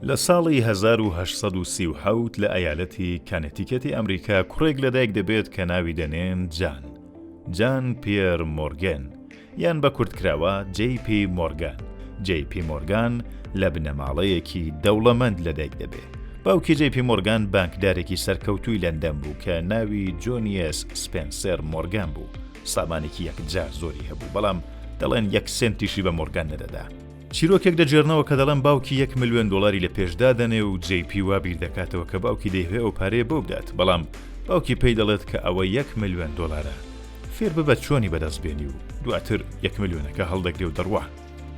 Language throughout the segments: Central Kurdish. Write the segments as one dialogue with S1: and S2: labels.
S1: لە ساڵی 1837 لە ئەیالەتی کانێتیکەتی ئەمریکا کوڕێک لەدایک دەبێت کە ناوی دەنێن جان، جان پیێر مۆرگێن، یان بە کورتکراوە جەی پی مۆرگان. جەی پی مۆرگان لە بنەماڵەیەکی دەوڵەمەند لەدایک دەبێ. باوکی جەی پی مۆرگان بانکدارێکی سەرکەوتووی لەندەن بوو کە ناوی جۆنیەس سپێنسێر مۆرگان بوو. سامانێکی یەکجار زۆری هەبوو، بەڵام دەڵێن یەک سێنتیشی بە مۆرگان نەدەدا. چیرۆکێک دەگێڕنەوە کە دەڵێن باوکی یەک ملیۆن دۆڵاری لە پێش دادەنێ و جەی پی وا بیر دەکاتەوە کە باوکی دەیهەوێ ئەو پارەیە بەو بدات، بەڵام باوکی پێی دەڵێت کە ئەوە یەک ملیۆن دۆڵارە، فێر ببە چۆنی بەدەست بێنی و دواتر یەک ملیۆنەکە هەڵدەگرێ و دەڕوا.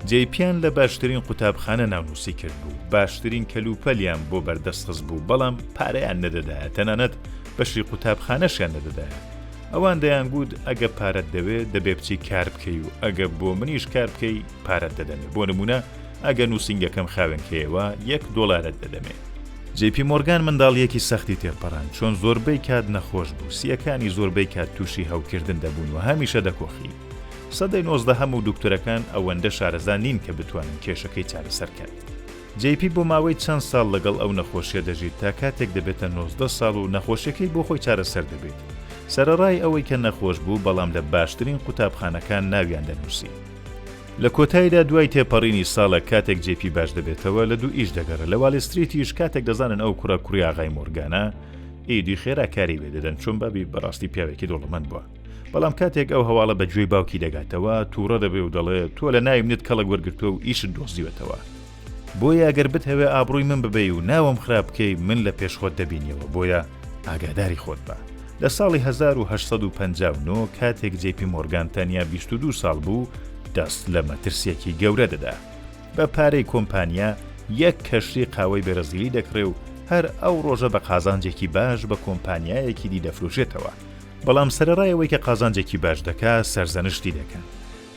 S1: جەی پیان لە باشترین قوتابخانە ناونووسی کردبوو، باشترین کەلوپەلیان بۆ بەردەست خستبوو، بەڵام پارەیان نەدەدایە، تەنانەت بەشی قوتابخانەشیان نەدەدایە. ئەوان دەیانگوت ئەگە پارەت دەوێ دەبێ بچی کار بکەی و ئەگە بۆ منیش کار بکەی پارەت دەدەمێ، بۆ نموونە ئەگە نووسینگەکەم خاوێن کەیەوە یەک دۆلارت دەدەمێ. جەی پی مۆرگان منداڵییەکی سەختی تێپەڕاند، چۆن زۆربەی کات نەخۆش بوو، سییەکانی زۆربەی کات تووشی هەوکردن دەبوون و هەمیشە دەکۆخی. سەدەی نۆزدەهەم و دوکتورەکان ئەوەندە شارەزا نین کە بتوانن کێشەکەی چارەسەر کەن. جەی پی بۆ ماوەی چەند ساڵ لەگەڵ ئەو نەخۆشیە دەژیت تا کاتێک دەبێتە 19 ساڵ و نەخۆشیەکەی بۆ خۆی چارەسەر دەبێت. سەرەڕای ئەوەی کە نەخۆش بوو بەڵام لە باشترین قوتابخانەکان ناویان دەنووسی. لە کۆتایدا دوای تێپەڕینی ساڵێک کاتێک جەی پی باش دەبێتەوە لە دوو ئیش دەگەڕێ لە والستریتیش کاتێک دەزانن ئەو کوڕە کوڕی ئاغای مۆرگانە ئیدی خێرا کاری وێ دەدەن چون بابی بەڕاستی پیاوێکی دەوڵەمەند بووە. بەڵام کاتێک ئەو هەواڵە بە گوێی باوکی دەگاتەوە تووڕە دەبێ و دەڵێ تۆ لە ناوی منت کەڵک وەرگرتووە و ئیشت دۆزیوەتەوە بۆیە ئەگەر بتهەوێ ئابڕووی من ببەی و ناوم خراپ بکەی من لە پێش خۆت دەبینیەوە بۆیە ئاگاداری خۆت بە. لە ساڵی 1859 کاتێک جەی پی مۆرگان تەنیا 22 ساڵ بوو دەست لە مەترسیەکی گەورە دەدا. بە پارەی کۆمپانیا یەک کەشتی قاوەی بەرەزیلی دەکڕێ و هەر ئەو ڕۆژە بە قازانجێکی باش بە کۆمپانیایەکی دی دەفرۆشێتەوە. بەڵام سەرەڕای ئەوەی کە قازانجێکی باش دەکا سەرزەنشتی دەکەن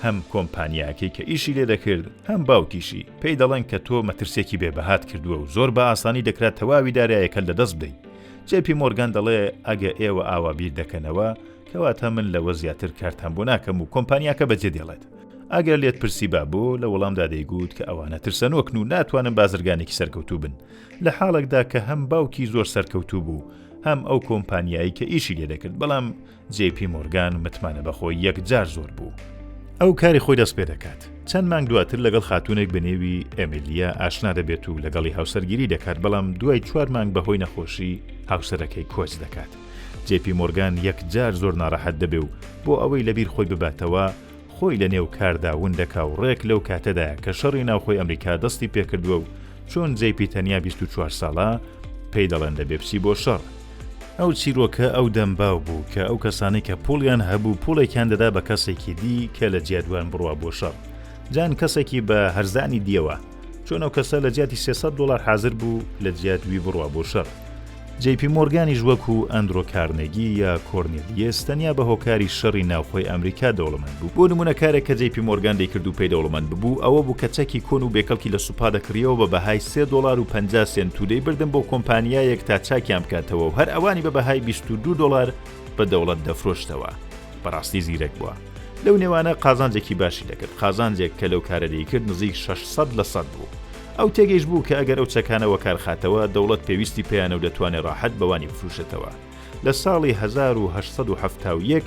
S1: هەم کۆمپانیاکەی کە ئیشی لێ دەکرد هەم باوکیشی پێی دەڵێن کە تۆ مەترسیەکی بێ بەهات کردووە و زۆر بە ئاسانی دەکرا تەواوی دارایەکەت لە دەست بدەی جەی پی مۆرگان دەڵێ ئەگە ئێوە ئاوا بیر دەکەنەوە کەواتە من لەوە زیاتر کارتان بۆ ناکەم و کۆمپانیاکە بەجێ دێڵێت ئەگەر لێت پرسیبا بۆ لە وەڵامدا دەیگوت کە ئەوانە ترسەنۆکن و ناتوانن بازرگانێکی سەرکەوتوو بن لە حاڵێکدا کە هەم باوکی زۆر سەرکەوتوو بوو هەم ئەو کۆمپانیایی کە ئیشی لێ دەکرد بەڵام جەی پی مۆرگان متمانە بەخۆی یەکجار زۆر بوو. ئەو کاری خۆی دەست پێ دەکات. چەند مانگ دواتر لەگەڵ خاتوونێک بە نێوی ئێمیلیا ئاشنا دەبێت و لەگەڵی هاوسەرگیری دەکات بەڵام دوای چوار مانگ بەهۆی نەخۆشی هاوسەرەکەی کۆچ دەکات. جەی پی مۆرگان یەکجار زۆر ناڕەحەت دەبێ و بۆ ئەوەی لەبیر خۆی بباتەوە خۆی لە نێو کاردا ون دەکا و ڕێک لەو کاتەدایە کە شەڕی ناوخۆی ئەمریکا دەستی پێکردووە و چۆن جەی پی تەنیا 24 ساڵە پێی دەڵێن دەبێ بچی بۆ شەڕ. ئەو چیرۆکە ئەو دەم باو بوو کە ئەو کەسانەی کە پوڵیان هەبوو پوڵێکیان دەدا بە کەسێکی دی کە لە جیادوان بڕوا بۆ شەڕ جان کەسێکی بە هەرزانی دیەوە چۆن ئەو کەسە لە جیاتی 300 دۆلار حازر بوو لە جیات وی بڕوا بۆ شەڕ. جەی پی مۆرگانیش وەکو ئەندرۆ کارنێگی یا کۆرنێلیەس تەنیا بە هۆکاری شەڕی ناوخۆی ئەمریکا دەوڵەمەند بوو. بۆ نموونە کارێک کە جەی پی مۆرگان دەیکرد و پێی دەوڵەمەند ببوو ئەوە بوو کە چەکی کۆن و بێکەڵکی لە سوپا دەکڕیەوە بە بەهای سێ دۆڵار و 50 سێنت و دەیبردن بۆ کۆمپانیایەک تا چاکیان بکاتەوە و هەر ئەوانی بە بەهای 22 دۆڵار بە دەوڵەت دەفرۆشتەوە. بەڕاستی زیرەک بووە. لەو نێوانە قازانجێکی باشی دەکرد، قازانجێک کە لەو کارە دەیکرد نزیک 600 لە سەد بوو. ئەو تێگەیشت بوو کە ئەگەر ئەو چەکانە وەکار خاتەوە، دەوڵەت پێویستی پێیانە و دەتوانێ ڕاحەت بەوانی بفروشێتەوە. لە ساڵی 1871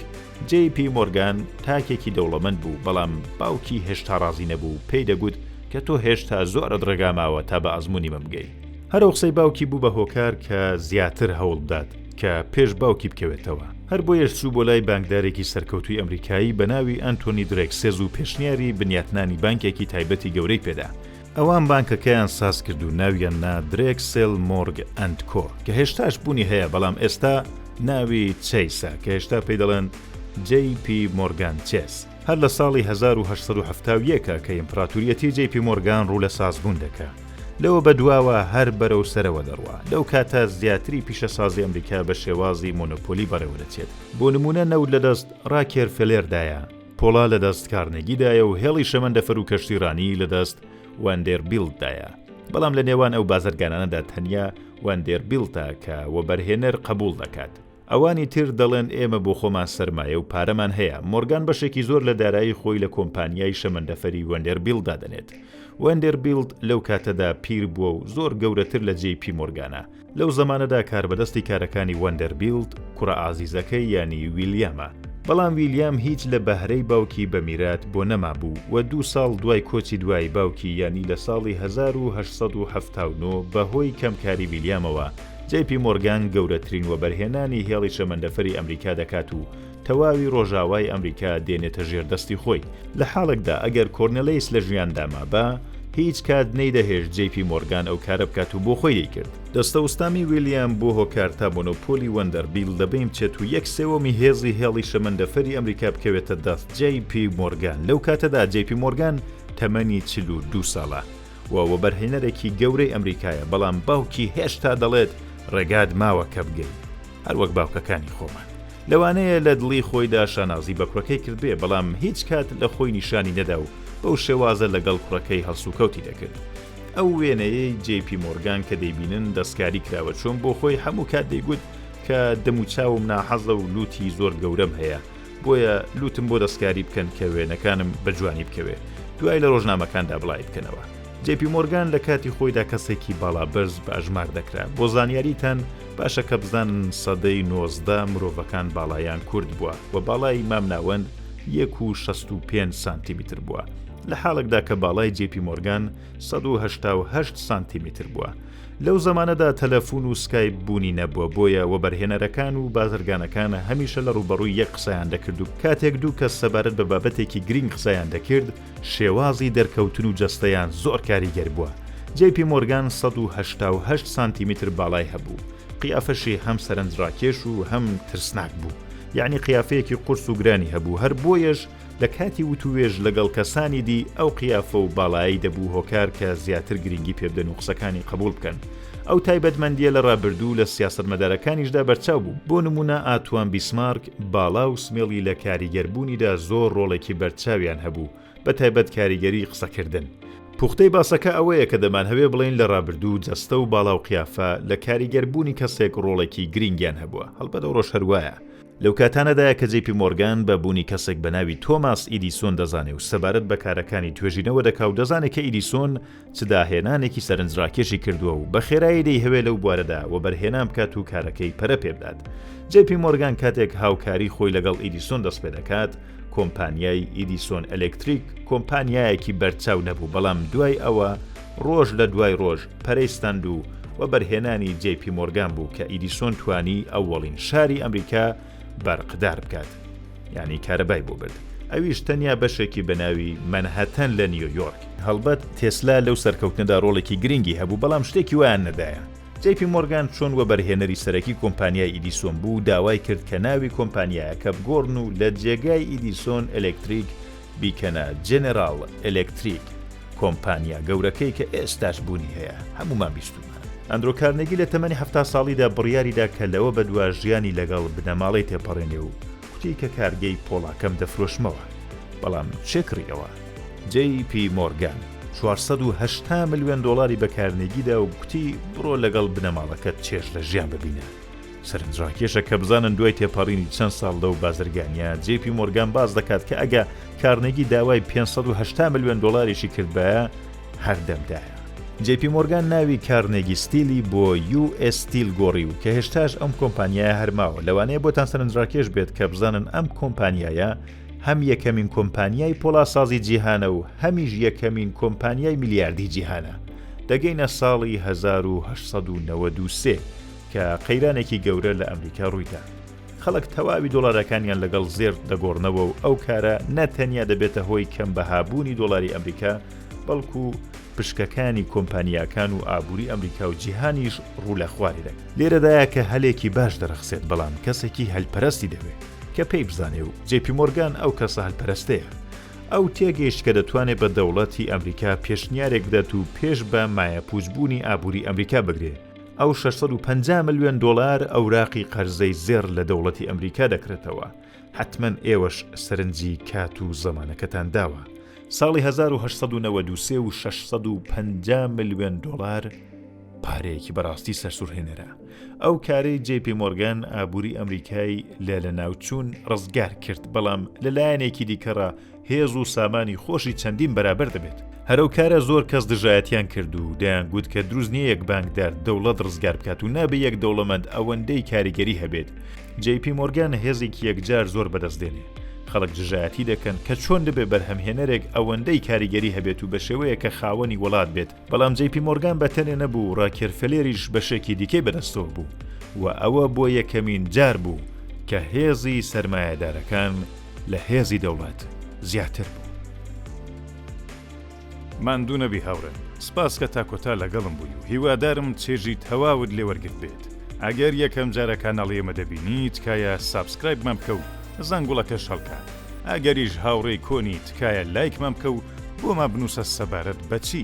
S1: جەی پی مۆرگان تاکێکی دەوڵەمەند بوو، بەڵام باوکی هێشتا ڕازی نەبوو و پێی دەگوت کە تۆ هێشتا زۆرت ڕێگا ماوە تا بە ئەزموونی من بگەی. هەر ئەو قسەی باوکی بوو بە هۆکار کە زیاتر هەوڵ بدات کە پێش باوکی بکەوێتەوە. هەر بۆیەش چوو بۆ لای بانکدارێکی سەرکەوتووی ئەمریکایی بە ناوی ئەنتۆنی درێکسێز و پێشنیاری بنیاتنانی بانکێکی تایبەتی گەورەی پێدا. ئەوان بانکەکەیان ساز کرد و ناویان نا درێکسێل مۆرگ ئەند کۆ کە هێشتاش بوونی هەیە بەڵام ئێستا ناوی چەیسە کە هێشتا پێی دەڵێن جەی پی مۆرگان چێس. هەر لە ساڵی 1871 کە ئیمپڕاتوریەتی جەی پی مۆرگان ڕوو لە سازبوون دەکا. لەوە بەدواوە هەر بەرەو سەرەوە دەڕوا. لەو کاتە زیاتری پیشەسازی ئەمریکا بە شێوازی مۆنۆپۆلی بەڕێوە دەچێت. بۆ نموونە نەوت لە دەست ڕاکێرفێلێردایە، پۆڵا لە دەست کارنێگیدایە و هێڵی شەمەندەفەر و کەشتیڕانی لە دەست وەندێربیڵتدایە. بەڵام لە نێوان ئەو بازرگانانەدا تەنیا وەندێربیڵتە کە وەبەرهێنەر قەبووڵ دەکات. ئەوانی تر دەڵێن ئێمە بۆ خۆمان سەرمایە و پارەمان هەیە. مۆرگان بەشێکی زۆر لە دارایی خۆی لە کۆمپانیای شەمەندەفەری وەندێربیڵت دادەنێت. وەندێربیڵت لەو کاتەدا پیر بووە و زۆر گەورەتر لە جەی پی مۆرگانە. لەو زەمانەدا کاربەدەستی کارەکانی وەندەربیڵت کوڕە ئازیزەکەی یانی ویلیامە. بەڵام ویلیام هیچ لە بەهرەی باوکی بە میرات بۆ نەمابوو و دوو ساڵ دوای کۆچی دوایی باوکی یانی لە ساڵی 1879 بە هۆی کەمکاری ویلیامەوە جەی پی مۆرگان گەورەترین وەبەرهێنانی هێڵی شەمەندەفەری ئەمریکا دەکات و تەواوی ڕۆژاوای ئەمریکا دێنێتە ژێر دەستی خۆی. لە حاڵێکدا ئەگەر کۆرنێلەیس لە ژیاندا مابا، هیچ کات نەیدەهێشت جەی پی مۆرگان ئەو کارە بکات و بۆ خۆی دەیکرد. دەستەوستامی ویلیام بۆ هۆکار تا مۆنۆپۆلی وەندەربیڵت لەبەین بچێت و یەک سێوەمی هێزی هێڵی شەمەندەفەری ئەمریکا بکەوێتە دەست جەی پی مۆرگان. لەو کاتەدا جەی پی مۆرگان تەمەنی 42 ساڵە و وەبەرهێنەرێکی گەورەی ئەمریکایە، بەڵام باوکی هێشتا دەڵێت ڕێگات ماوە کە بگەی. هەر وەک باوکەکانی خۆمان. لەوانەیە لە دڵی خۆیدا شانازی بە کوڕەکەی کردبێ، بەڵام هیچ کات لە خۆی نیشانی نەدا و بەو شێوازە لەگەڵ کوڕەکەی هەڵسوکەوتی دەکرد. ئەو وێنەیەی جەی پی مۆرگان کە دەیبینن دەستکاری کراوە چۆن بۆ خۆی هەموو کات دەیگوت کە دەموچاوم ناحەزە و لوتی زۆر گەورەم هەیە بۆیە لوتم بۆ دەستکاری بکەن کە وێنەکانم بە جوانی بکەوێ دوای لە ڕۆژنامەکاندا بڵاوی بکەنەوە. جەی پی مۆرگان لە کاتی خۆیدا کەسێکی باڵا بەرز بە ئەژمار دەکرا. بۆ زانیاریتان باشە کە بزانن سەدەی 19 مرۆڤەکان باڵایان کورت بووە و باڵای مامناوەند یەک و 65 سانتیمیتر بووە لە حاڵێکدا کە باڵای جەی پی مۆرگان 188 سانتیمیتر بووە. لەو زەمانەدا تەلەفون و سکایپ بوونی نەبووە بۆیە وەبەرهێنەرەکان و بازرگانەکان هەمیشە لە ڕووبەڕووی یەک قسەیان دەکرد و کاتێک دوو کەس سەبارەت بە بابەتێکی گرینگ قسەیان دەکرد شێوازی دەرکەوتن و جەستەیان زۆر کاریگەر بووە. جەی پی مۆرگان 188 سانتیمیتر باڵای هەبوو، قیافەشی هەم سەرنجڕاکێش و هەم ترسناک بوو، یەعنی قیافەیەکی قورس و گرانی هەبوو، هەر بۆیەش لە کاتی وتووێژ لەگەڵ کەسانی دی ئەو قیافە و باڵایەی دەبوو هۆکار کە زیاتر گرینگی پێبدەن و قسەکانی قبوڵ بکەن. ئەو تایبەتمەندییە لە ڕابردوو لە سیاسەتمەدارەکانیشدا بەرچاو بوو، بۆ نموونە ئاتوان بیسمارک باڵا و سمێڵی لە کاریگەربوونیدا زۆر ڕۆڵێکی بەرچاویان هەبوو، بە تایبەت کاریگەریی قسەکردن. پوختەی باسەکە ئەوەیە کە دەمانهەوێ بڵێین لە ڕابردوو جەستە و باڵا و قیافە لە کاریگەربوونی کەسێک ڕۆڵێکی گرینگیان هەبووە، هەڵبەت ئەوڕۆش هەر وایە. لەو کاتانەدایە کە جەی پی مۆرگان بە بوونی کەسێک بە ناوی تۆماس ئیدیسۆن دەزانێ و سەبارەت بە کارەکانی توێژینەوە دەکا و دەزانێ کە ئیدیسۆن چ داهێنانێکی سەرنجڕاکێشی کردووە و بە خێرایی دەیهەوێ لەو بوارەدا وەبەرهێنان بکات و کارەکەی پەرە پێ بدات. جەی پی مۆرگان کاتێک هاوکاری خۆی لەگەڵ ئیدیسۆن دەست پێ دەکات، کۆمپانیای ئیدیسۆن ئەلێکتریک کۆمپانیایەکی بەرچاو نەبوو، بەڵام دوای ئەوە ڕۆژ لە دوای ڕۆژ پەرەی ستاند و وەبەرهێنانی جەی پی مۆرگان بوو کە ئیدیسۆن توانی ئەوەڵین شاری ئەمریکا بەرقدار بکات یانی کارەبای بۆ برد ئەویش تەنیا بەشێکی بە ناوی مەنهەتەن لە نیویۆرک. هەڵبەت تێسلا لەو سەرکەوتنەدا ڕۆڵێکی گرنگی هەبوو بەڵام شتێکی وایان نەدایە. جەی پی مۆرگان چۆن وەبەرهێنەری سەرەکی کۆمپانیای ئیدیسۆن بوو داوای کرد کە ناوی کۆمپانیایەکە بگۆڕن و لە جێگای ئیدیسۆن ئەلێکتریک بیکەنە جێنێراڵ ئێلێکتریک، کۆمپانیا گەورەکەی کە ئێستاش بوونی هەیە، هەموومان بیستوومانە. ئەندرۆ کارنێگی لە تەمەنی 70 ساڵیدا بڕیاریدا کە لەوە بەدوا ژیانی لەگەڵ بنەماڵەی تێپەڕێنێ و کوتی کە کارگەی پۆڵاکەم دەفرۆشمەوە. بەڵام کێ کڕیەوە؟ جەی پی مۆرگان 480 ملیۆن دۆڵاری بە کارنێگی دا و کوتی بڕۆ لەگەڵ بنەماڵەکەت چێژ لە ژیان ببینە. سەرنجڕاکێشە کە بزانن دوای تێپەڕینی چەند ساڵ لەو بازرگانییە، جەی پی مۆرگان باس دەکات کە ئەگە کارنێگی داوای 580 ملیۆن دۆلاریشی کردبایە هەر دەمدایە. جەی پی مۆرگان ناوی کارنێگی ستیلی بۆ یو ئێس ستیل گۆڕی و کە هێشتاش ئەم کۆمپانیایە هەر ماوە. لەوانەیە بۆتان سەرنجڕاکێش بێت کە بزانن ئەم کۆمپانیایە هەم یەکەمین کۆمپانیای پۆڵاسازی جیهانە و هەمیش یەکەمین کۆمپانیای میلیاردی جیهانە. دەگەینە ساڵی 1893 کە قەیرانێکی گەورە لە ئەمریکا ڕوویدا. خەڵک تەواوی دۆڵارەکانیان لەگەڵ زێڕ دەگۆڕنەوە و ئەو کارە نە تەنیا دەبێتە هۆی کەم بەهابوونی دۆڵاری ئەمریکا، بەڵکو پشکەکانی کۆمپانیاکان و ئابووری ئەمریکا و جیهانیش ڕوو لە خوارێ دەکات. لێرەدایە کە هەلێکی باش دەرەخسێت، بەڵام کەسێکی هەلپەرستی دەوێ کە پێی بزانێ و جەی پی مۆرگان ئەو کەسە هەلپەرستەیە. ئەو تێگەیشت کە دەتوانێ بە دەوڵەتی ئەمریکا پێشنیارێک بدات و پێش بە مایەپووچبوونی ئابووری ئەمریکا بگرێ. ئەو 650 ملیۆن دۆلار ئەوراقی قەرزەی زێڕ لە دەوڵەتی ئەمریکا دەکڕێتەوە. حەتمەن ئێوەش سەرنجی کات و زەمانەکەتان داوە. ساڵی 1893 و 650 ملیۆن دۆلار. پارەیەکی بەڕاستی سەرسوڕهێنەرە. ئەو کارەی جەی پی مۆرگان ئابووری ئەمریکای لە لەناوچوون ڕزگار کرد، بەڵام لە لایەنێکی دیکەڕا هێز و سامانی خۆشی چەندین بەرابەر دەبێت. هەر ئەو کارە زۆر کەس دژایەتیان کرد و دەیانگوت کە دروست نییە یەک بانکدار دەوڵەت ڕزگار بکات و نابێ یەک دەوڵەمەند ئەوەندەی کاریگەری هەبێت. جەی پی مۆرگان هێزێکی یەکجار زۆر بەدەست دێنێ. خەڵک دژایەتی دەکەن کە چۆن دەبێ بەرهەمهێنەرێک ئەوەندەی کاریگەری هەبێت و بە شێوەیەک کە خاوەنی وڵات بێت، بەڵام جەی پی مۆرگان بە تەنێ نەبوو، ڕاکێرفێلێریش بەشێکی دیکەی بەدەستەوە بوو و ئەوە بۆ یەکەمین جار بوو کە هێزی سەرمایەدارەکان لە هێزی دەوڵەت زیاتر بوو. ماندوو نەبی هاوڕێم، سپاس کە تا کۆتا لەگەڵم بووی و هیوادارم چێژی تەواوت لێ وەرگرتبێت. ئەگەر یەکەم جارە کاناڵی ئێمە دەبینی تکایە subscribe مان بکە و زەنگوڵەکەش هەڵکە. ئەگەریش هاوڕێی کۆنی تکایە لایکمان بکە و بۆمان بنووسە سەبارەت بە چی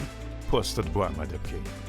S1: پۆستت بۆ ئامادە بکەین.